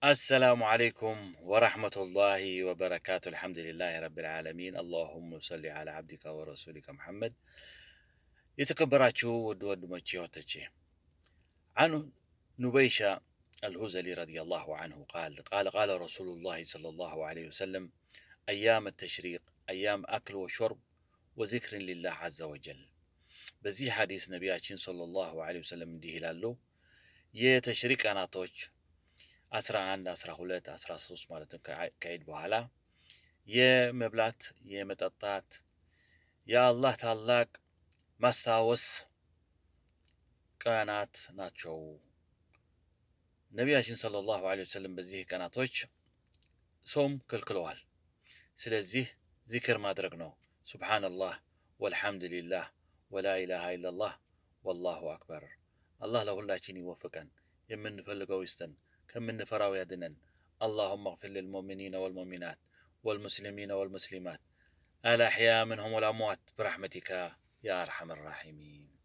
السلام عليكم ورحمة الله وبركاته። الحمد لله رب العالمين፣ اللهم صل على عبدك ورسولك محمد። የተከበራችሁ ውድ ወንድሞቼ እህቶቼ፣ عن نبيشة الهذلي رضي الله عنه قال قال قال رسول الله صلى الله عليه وسلم: أيام التشريق أيام أكل وشرب وذكر لله عز وجل። በዚህ ሐዲስ ነቢያችን صلى الله عليه وسلم እንዲህ ይላሉ። የተሽሪቅ ቀናቶች 11፣ 12፣ 13 ማለት ነው፣ ከዒድ በኋላ የመብላት፣ የመጠጣት፣ የአላህ ታላቅ ማስታወስ ቀናት ናቸው። ነቢያችን صلى الله عليه وسلم በዚህ ቀናቶች ጾም ከልክለዋል። ስለዚህ ዚክር ማድረግ ነው። سبحان الله والحمد لله ولا إله إلا الله والله أكبر። አላህ ለሁላችን ይወፍቀን፣ የምንፈልገው ይስጠን፣ ከምንፈራው ያድነን። اللهم اغفر للمؤمنين والمؤمنات والمسلمين والمسلمات الأحياء منهم والأموات برحمتك يا أرحم الراحمين።